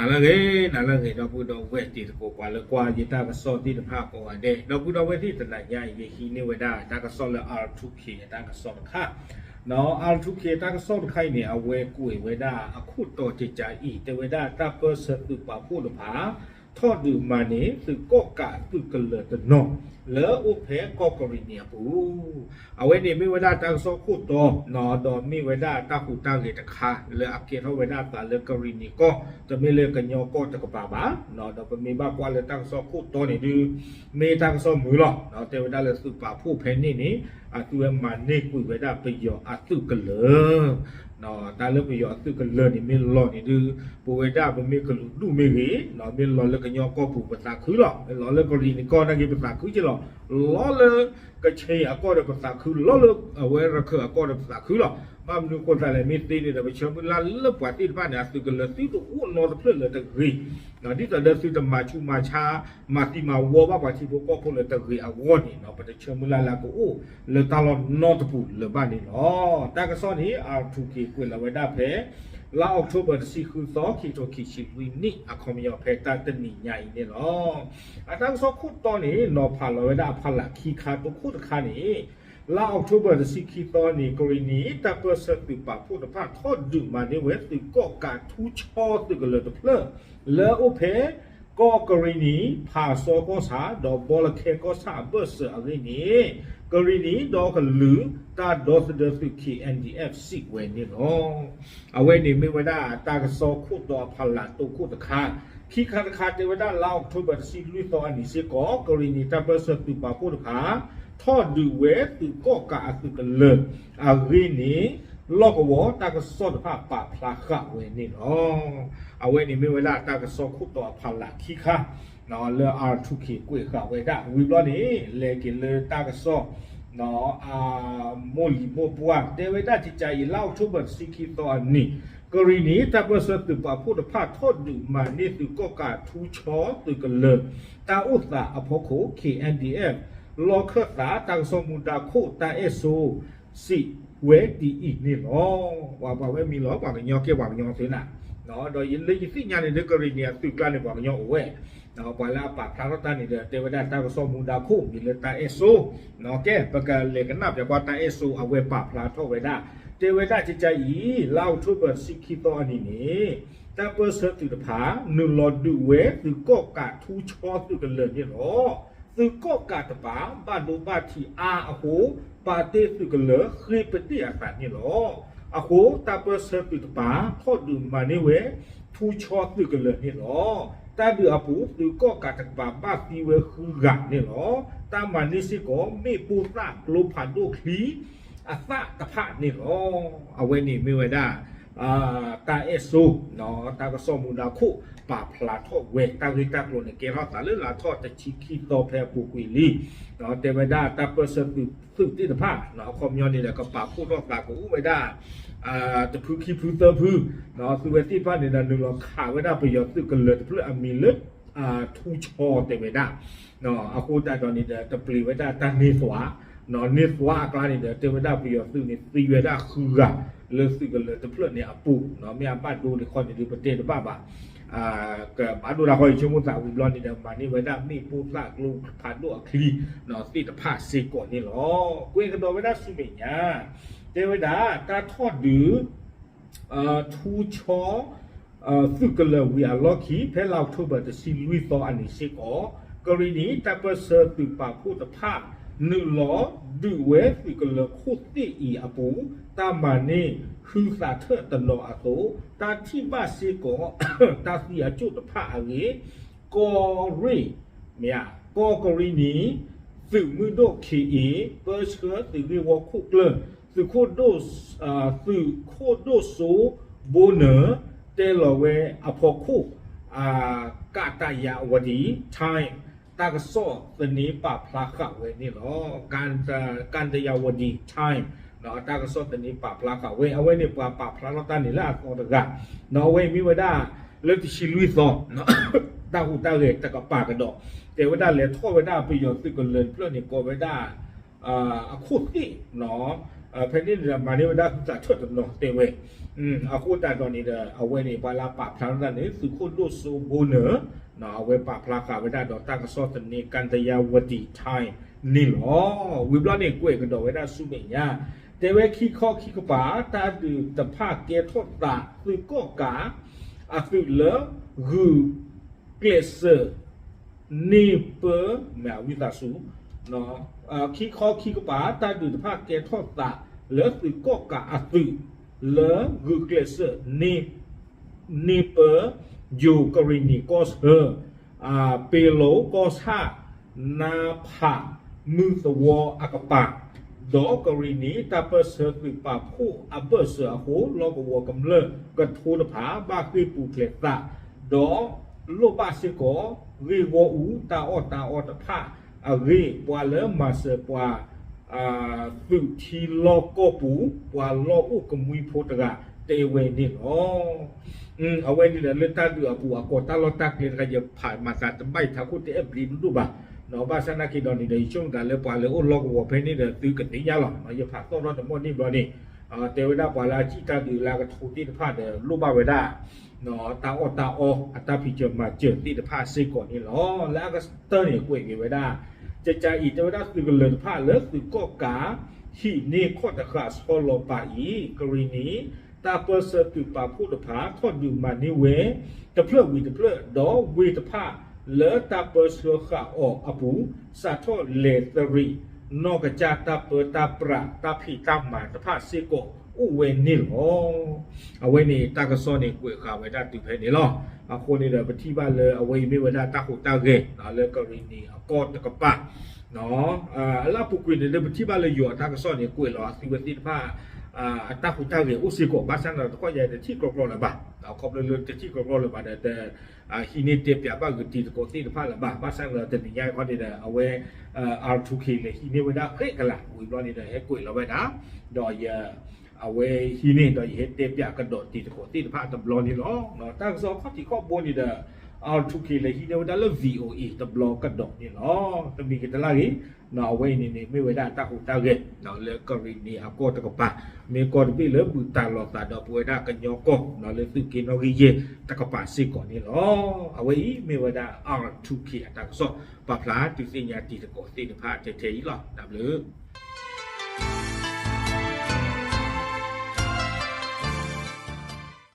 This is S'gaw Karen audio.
နၤလၢအဂ့ၤ, နၤလၢအဂ့ၤ ဒီပုၢ်ဒီဝဲၢ်တံၤသကိး ပှၤလၢကွၢ်ယတၢ်ကစီၣ်သ့ၣ်တဖၣ်ကိးဂၤဒဲး, ဒီပုၢ်ဒီဝဲၢ်သ့ၣ် တနၤညါအံၤ ယဟံးန့ၢ်ဝဲဒၣ်တၢ်ကစီၣ်လၢ R two K အတၢ်ကစီၣ်တခါ, ဒီး R two K အတၢ်ကစီၣ်တခါအံၤန့ၣ် အဝဲကွဲးဝဲဒၣ်အခိၣ်တီတကးအံၤ တဲဝဲဒၣ်တၢ်ပၢၢ်ဆၢသုးပာ်ဖှိၣ်တဖၣ် ထီၣ်ဒုးမၤန့ၢ်သုးကီၣ်ကးအသုးကလၢၤတနီၤ လၢအအိၣ်ဖဲကီၢ်ကရံၣ်နံၤအပူၤ အဝဲန့ၣ်မ့ၢ်ဝဲဒၣ်တၢ်ကစီၣ်ခိၣ်တီ, ဒီးမ့ၢ်ဝဲဒၣ်တၢ်ဟူးတၢ်ဂဲၤတခါ လၢအကဲထီၣ်ဝဲဒၣ်သးလၢကရံၣ်နံၤကီၢ်, တမ့ၢ်လၢကညီကီၢ်တကပၤဘၣ်, ဒီးပမ့ၢ်ဘၣ်ကွၢ်လၢတၢ်ကစီၣ်ခိၣ်တီန့ၣ်ဒုး မ့ၢ်တၢ်ကစီၣ်မုာ်လီၤ. တဲဝဲဒၣ်လၢသုးပာ်ဖှိၣ်ဖဲန့ၣ်န့ၣ် အသုဝဲမၤန့ၢ်ကွံာ်ဝဲဒၣ်ပယီၤအသုးကလၢၤ တၢ်လၢပယီၤအသုးကလၢၤန့ၣ် မ့ၢ်လီၤန့ၣ်ဒုး ပဝဲဒၣ်ပမ့ၢ်ကလုာ်ဒူၣ်မ့ၢ်ဂ့ၤ, မ့ၢ်လီၤလၢကညီကီၢ်ပူၤပသးခုလီၤ, လီၤလၢကရံၣ်နံၤကီၢ်နာ်က့ ပသးခုက့လီၤ, လီၤလၢကခ့ၣ်အကီၢ်ဒီးပသးခု, လီၤလၢအဝဲရခၢၣ်အကီၢ်ဒီးပသးခုလီၤ. ဘၣ်မနုၤအဃိသတးလဲၣ် မ့ၢ်သ့န့ၣ်ဒီး ပဆၢမုၢ်လၢ်လၢပှၤသ့ၣ်တဖၣ်န့ၣ် အသုးကလၢၤသုတအိၣ်နီတဖျၢၣ်လၢၤတဂ့ၤ, ဒ်သိးဒီးသုတမၤဆူးမၤဆါ မၤသံမၤဝီဘၣ်ပှၤထံဖိကီၢ်ဖိလၢၤတဂ့ၤအဂီၢ်န့ၣ် ပတဆၢမုၢ်လၢ်လၢကအိၣ်လၢတၢ်လီၢ်နီတပူၤလၢၤဘၣ်န့ၣ်လီၤ. တၢ်ကစီၣ်န့ၣ် R two K ကွဲးလီၤဝဲဒၣ်ဖဲ လါအီးကထိဘၢၣ် တဆံဃုသီ ခံကထိခံဆံလွံၢ်နံၣ် အခီပညီဖဲတၢ်တနံၤညါအံၤန့ၣ်လီၤ. အတၢ်ကစီၣ်ခိၣ်တီန့ၣ် နီၤဖးလီၤဝဲဒၣ်အဖီလာ်ခံခါ, တခိၣ်တခါန့ၣ် လါအီးကထိဘၢၣ် တဆံခံသီန့ၣ် ကရံၣ်နံၤတၢ်ပၢၢ်ဆၢသုးပာ်ဖှိၣ်တဖၣ် ထီၣ်ဒုးမၤန့ၢ်ဝဲသုးကီၣ်ကးထူဆီသုးကလၢၤတဖျၢၣ် လၢအအိၣ်ဖဲ ကီၢ်ကရံၣ်နံၤ ဖၣ်စီကီၢ်ဆၣ် ဒီးဘီလၢခဲကီၢ်ဆၣ်အဘၢၣ်စၢၤအဂ့ၢ်န့ၣ် ကရံၣ်နံၤဒီကလုာ်တၢ်ဒီသဒၢသုး K N D F စံးဝဲန့ၣ်လီၤ. အဝဲန့ၣ်မ့ၢ်ဝဲဒၣ်တၢ်ကစီၣ်ခိၣ်တီအဖီလာ်တခိၣ်တခါ, ခံခါတခါတဲဝဲဒၣ်လါအီးကထိဘၢၣ် တဆံလွံၢ်သီအနံၤစ့ၢ်ကီး ကရံၣ်နံၤတၢ်ပၢၢ်ဆၢသုးပာ်ဖှိၣ်တဖၣ် ထီၣ်ဒုးဝဲသုးကီၣ်ကးအသုးကလၢၤအဂ့ၢ်န့ၣ် လီၢ်ကဝီၤတၢ်ကစီၣ်တဖၣ်ပာ်ဖျါဃာ်ဝဲန့ၣ်လီၤ. အဝဲန့ၣ်မ့ၢ်ဝဲဒၣ်တၢ်ကစီၣ်ခိၣ်တီအဖီလာ်ခံခါ လၢ R two K ကွဲးဃာ်ဝဲဒၣ် ဝံၤဘျီန့ၣ် လဲၤက့ၤလၢတၢ်ကစီၣ် အမိၢ်လံၤမိၢ်ပှၢ် တဲဝဲဒၣ်ကကးအံၤ လါအီးကထိဘၢၣ် တဆံခံသီအနံၤ ကရံၣ်နံၤတၢ်ပၢၢ်ဆၢသုးပာ်ဖှိၣ်တဖၣ် ထီၣ်ဒုးမၤန့ၢ်သုးကီၣ်ကးထူဆီသုးကလၢၤ တၢ်အိၣ်သးအဖီခိၣ် K N D F လီၢ်ခၢၣ်သးတၢ်ကစီၣ်မူဒါခိၣ် တၢ်အဲၣ်စိ စံးဝဲဒ်အံၤန့ၣ်လီၤ. ပှၤပှၤဝဲမံၤလီၤ ပှၤကညီကဲပှၤကညီသ့နၤ, ဒီးလၢယသ့ၣ်ညါန့ၣ်ဒီး ကရံၣ်နံၤအသုးကျါန့ၣ် ပှၤကညီအိၣ်ဝဲ, ပှၤလၢအပာ်ဖျါထီၣ်တၢ်န့ၣ်ဒီး တဲဝဲဒၣ်တၢ်ကစီၣ်မူဒါခိၣ် မံၤလၢတၢ်အဲၣ်စိ, ကဲ ပကလဲၤကနၣ်ပၠးကွၢ်တၢ်အဲၣ်စိ အဝဲပာ်ဖျါထီၣ်ဝဲဒၣ်, တဲဝဲဒၣ်ကကးအံၤ လါအီးကထိဘၢၣ် တဆံခံသီအနံၤန့ၣ် တၢ်ပၢၢ်ဆၢသုးတဖၣ် နုာ်လီၤဒုးဝဲသုးကီၣ်ကးထူဆီသုးကလၢၤန့ၣ်လီၤ. သုးကီၣ်ကးတပၤ ဘၣ်ဒိဘၣ်ထံးအါအဃိ ပာ်တ့ၢ်သုးကလၢၤ ဃ့ပတ့ၢ်အသးန့ၣ်လီၤ. အဃိ တၢ်ပၢၢ်ဆၢသုးတပၤ ထီၣ်ဒုးမၤန့ၢ်ဝဲ ထူဆီသုးကလၢၤန့ၣ်လီၤ. တၢ်ဒုးအပူၤ သုးကီၣ်ကးတကပၤ ဘၣ်သံဝဲဃုဂၤန့ၣ်လီၤ. တၢ်မၤန့ၢ်စ့ၢ်ကီး မ့ၣ်ပိၢ်သၣ်ကျိဖးဒိၣ်ချံ အသၣ်တဖၣ်န့ၣ်လီၤ. အဝဲန့ၣ်မ့ၢ်ဝဲဒၣ် တၢ်အဲၣ်စိ တၢ်ကစီၣ်မူဒါခိၣ် ပာ်ဖျါထီၣ်ဝဲ တၢ်ဂ့ၢ်တၢ်ကျိၤန့ၣ် ကဲထီၣ်သးလၢလါထီၣ်တဆံခံသီဖဲအပူၤကွံာ်လံ. တဲဝဲဒၣ်တၢ်ပၢၢ်ဆၢသုးသ့ၣ်တဖၣ် အခီပညီန့ၣ်ဒီး ကပာ်ဖှိၣ်ထီၣ်သးကအိၣ်ဝဲဒၣ် တဖုခံဖုသၢဖု, သုဝဲသ့ၣ်တဖၣ်န့ၣ်ဒီး နုာ်လီၤခးဝဲဒၣ်ပယီၤသုးကလၢၤတဖျၢၣ်အမံၤလၢ ထူဆီတဲဝဲဒၣ် အဃိသတးဒီးန့ၣ်ဒီး တပျံၤဝဲဒၣ်တၢ်န့ၢ်သွါ, န့ၢ်သွါအကျါန့ၣ်ဒီး တဲဝဲဒၣ်ပယီၤသုးန့ၣ် သံဝဲဒၣ်ဃုဂၤ လၢသုးကလၢၤတဖျၢၣ်န့ၣ်အပူၤ, မ့ၢ်အဘၣ်ဒိတခီန့ၣ်ဒုး ပတဲတဘၣ်ဘၣ်. ကဘၣ်ဒိတခီ ယဆိကမိၣ်သးဝံၤဘျီန့ၣ်ဒီး မၤန့ၢ်ဝဲဒၣ်မ့ၣ်ပိၢ်သၣ်ကျိဖးဒိၣ်အချံ သ့ၣ်တဖၣ်စ့ၢ်ကီးန့ၣ်လီၤ. ကွဲးကဒီးဝဲဒၣ်ဆူမဲာ်ညါ တဲဝဲဒၣ်တၢ်ထီၣ်ဒုး ထူဆီ သုးကလၢၤဝံၤအလီၢ်ခံ ဖဲလါအီးကထိဘၢၣ် တဆံလွံၢ်သီအနံၤစ့ၢ်ကီး ကရံၣ်နံၤတၢ်ပၢၢ်ဆၢသုးပာ်ဖှိၣ်တဖၣ် နုာ်လီၤဒုးဝဲသုးကလၢၤခိၣ်သ့ၣ်အံၤအပူၤ တၢ်မၤန့ၢ်ဟုသးထၢၣ်တနီၤအသိး တၢ်ထံၣ်ဘၣ်စ့ၢ်ကီး တၢ်သံအကၠိၣ်တဖၣ်အဂ့ၢ် ကီၢ်ရ့ၣ် မ့ၢ်ဧါ ကီၢ်ကရံၣ်နံၤ သုးမုၢ်ဒိၣ် ခ့ၣ်အ့ၣ် ပၢဆှၢသုးဂ့ၢ်ဝီခိၣ်ကျၢၢ် သုးခိၣ်ဒိၣ် သုးခိၣ်ဒိၣ်စိဘိနၢၤ တဲလီၤဝဲအဖီခိၣ် ကၣ်တၢ်ယါဝဒံ time တၢ်ကစီၣ်သန့ပာ်ဖျါဃာ်ဝဲန့ၣ်လီၤ. ကၣ်တၢ်ယါဝဒံ time တၢ်ကစီၣ်သန့ပာ်ဖျါဃာ်ဝဲ အဝဲန့ၣ်ပှၤပာ်ဖျါထီၣ်တၢ်န့ၣ်လၢအသီတဂၤ ဒီးအဝဲအံၤမ့ၢ်ဝဲဒၣ် လၢတဆံလွံၢ်သီ တၢ်ဟူးတၢ်ဂဲၤတကပၤကဒီး တဲဝဲဒၣ်လဲၤထီၣ်ဝဲဒၣ်ပယီၤသုးကလၢၤတဖျၢၣ်န့ၣ် ကိးဝဲဒၣ် အခိၣ်သ့ၣ်နီၤ ဖဲန့ၣ်ဒီးမၤန့ၢ်ဝဲဒၣ်ဟုသးထၢၣ်တနီၤတဲဝဲ, အဃိသတးဒီးန့ၣ်ဒီး အဝဲန့ၣ် ပှၤလၢပာ်ဖျါထီၣ်တၢ်န့ၣ် သုးခိၣ်ဒိၣ်စိဘိနၢၤ, အဝဲပာ်ဖျါဃာ်ဝဲဒၣ်ဒီးတၢ်ကစီၣ်သန့ ကၣ်တယါဝတံၤ Times န့ၣ်လီၤ. ဝံၤဘျီန့ၣ် ကွဲးကဒီးဝဲဒၣ်ဆူမဲာ်ညါ, တဲဝဲခံခီခံကပၤ တၢ်ဒုးတဖၣ်ကဲထီၣ်သး သုးကီၣ်ကး အသုးလၢ ဂုာ်ကျဲးစၢး န့ၢ်ပၢ မ့ၢ်ဝံသးစူၤ ခံခီခံကပၤ တၢ်ဒုးတဖၣ်ကဲထီၣ်သးလၢသုးကီၣ်ကးအသုး လၢဂုာ်ကျဲးစၢး န့ၢ်ပၢ ယိၤကရံၣ်နံၤကီၢ်ဆၢ ပ့ၤလိၤကီၢ်ဆၣ် နါဖး မုၢ်သဝီအကပၤ, ဒီးကရံၣ်နံၤတၢ်ပၢၢ်ဆၢသုးပာ်ဖှိၣ်အဘၢၣ်စၢၤအဃိ လီၢ်ကဝီၤကမျၢၢ်ကထိတဖၣ် ဘၣ်ဃ့ၢ်ပူၤဖျဲးသး ဒီးလိၣ်ဘၣ်စ့ၢ်ကီး ဂ့ၢ်ဂီၢ်အူတၢ်အီၣ်တၢ်အီတဖၣ်အဂ့ၢ် ပှၤလၢမၤစၢၤပှၤ သုးထံလီၢ်ကီၢ်ပူၤ ပှၤလီၢ်အိၣ်ကမှံဖိတဂၤတဲဝဲန့ၣ်လီၤ. အဝဲန့ၣ်ဒီးလၢတၢ်ဒုးအပူၤအကီၢ် တၢ်လီၢ်တၢ်ကျဲတခါ ယဖးမၤသးတဘၣ် ယထးခိၣ်တအဲၣ်ဘျ့ဒိၣ်ဒိၣ်ဘၣ်, ဘၣ်ဆၣ်သနာ်က့ဒီးန့ၣ်ဒီး ယဆိကမိၣ်သးလၢပှၤလၢအိၣ်လီၢ်ကဝီၤဖဲန့ၣ်ဒီး သုကသ့ၣ်ညါလီၤ. ယဖးသီၣ်ထီၣ်တမီၢ်န့ၣ်ဘျီန့ၣ် တဲဝဲဒၣ်ပှၤလၢအစံၣ်တၢ်ဒုးလၢအကထိသ့ၣ်တဖၣ်ဒီး လိၣ်ဘၣ်ဝဲဒၣ် တၢ်အီၣ်တၢ်အီ အတၢ်ဖံးစၢၤမၤစၢၤသ့ၣ်တဖၣ်စ့ၢ်ကီးန့ၣ်လီၤ. လၢအကတၢၢ်န့ၣ် ကွဲးက့ၤဝဲဒၣ် ကကါအံၤ တဲဝဲဒၣ်သုးကလၢၤတဖၣ်လၢသုးကီၣ်ကး ဟံးန့ၢ်ခီၣ်တဃာ်ဆီလီၤပာ်အံၤ ကရံၣ်နံၤ တၢ်ပၢၢ်ဆၢသုးပာ်ဖှိၣ်တဖၣ် ထီၣ်ဒုးမၤန့ၢ်ဝဲ တဖျၢၣ်ဝံၤတဖျၢၣ် ဒီးဝ့ၢ်တဖၣ်လၢတၢ်ပၢဆှၢဃာ်အီၤအပူၤ စးထီၣ်လဲၤသရံး နီၢ်ကစၢ်တၢ်ပၢတၢ်ပြးတၢ်ဖံးတၢ်မၤတဖၣ်စ့ၢ်ကီးအိၣ်ဝဲန့ၣ်လီၤ. အဝဲန့ၣ်တၢ်ကစီၣ်န့ၣ် ကွဲးဃာ်ဝဲဒၣ်တုၤဖဲန့ၣ်လီၤ. အဃိန့ၣ်ဒီး ပထံၣ်ဘၣ်လၢအဝဲအံၤမ့ၢ်ဝဲဒၣ်တၢ်ဟူးတၢ်ဂဲၤလၢကရံၣ်နံၤအကီၢ်တကပၤ အလၢအပူၤကွံာ်န့ၣ် လၢပထံၣ်ဘၣ်လၢယိၤအတၢ်ကစီၣ်န့ၣ် ကွဲးလီၤအသုဝဲသ့ၣ်တဖၣ် အတၢ်ဟူးတၢ်ဂဲၤအိၣ်စ့ၢ်ကီး ဘၣ်ဆၣ်န့ၣ်ဒီးတခီယတထံၣ်ကြီကြီလၢၤဘၣ်, ခီဖျိလၢတထံၣ်ကြီကြီလၢၤဘၣ်ဒီး တဟံးန့ၢ်တဲပၠးဘၣ်ဂ့ၤတံၤသကိးသ့ၣ်တဖၣ်လၢၤဘၣ်, ဘၣ်ဆၣ်န့ၣ်ဒီးတနံၤညါခီန့ၣ်ဒီး အဝဲ R two K လဲၤဟံးန့ၢ်ဝဲဒၣ်ဃဲကလး ဝံၤဘျီန့ၣ်ဒီး ဟဲကွဲးလီၤဝဲဒၣ် ဒီးယ အဝဲဟံးန့ၢ်ဒီး ယဟဲတဲပၠးကဒီးတံၤသကိးသ့ၣ်တဖၣ်တဘျီန့ၣ်လီၤ. တၢ်ကစီၣ်ခီၣ်ထံးခီၣ်ဘိန့ၣ်ဒီး R two K လဲၤဟံးန့ၢ်ဝဲဒၣ်လၢ VOA တဘျီကဒီးန့ၣ်လီၤ. တမံၤကတလၢ်ဂ့ၤ အဝဲအံၤန့ၣ်န့ၣ် မ့ၢ်ဝဲဒၣ်တၢ်ဟူးတၢ်ဂဲၤ လၢကရံၣ်နံၤအကီၢ်တကပၤ, မ့ၢ်ကီၢ်တဘ့ၣ်လၢဘူၣ်တၢ်လီၤသးဒီးပဝဲဒၣ်ကညီကီၢ် လၢသုးက့နီၣ်ဂံၢ်ယဲၢ်တကပၤစ့ၢ်ကီးန့ၣ်လီၤ. အဝဲအံၤမ့ၢ်ဝဲဒၣ် R two K အတၢ်ကစီၣ် ပာ်ဖျါဒုးသ့ၣ်ညါတံၤသကိးသ့ၣ်တဖၣ်ထဲထဲအံၤလီၤ. တၢ်ဘျုး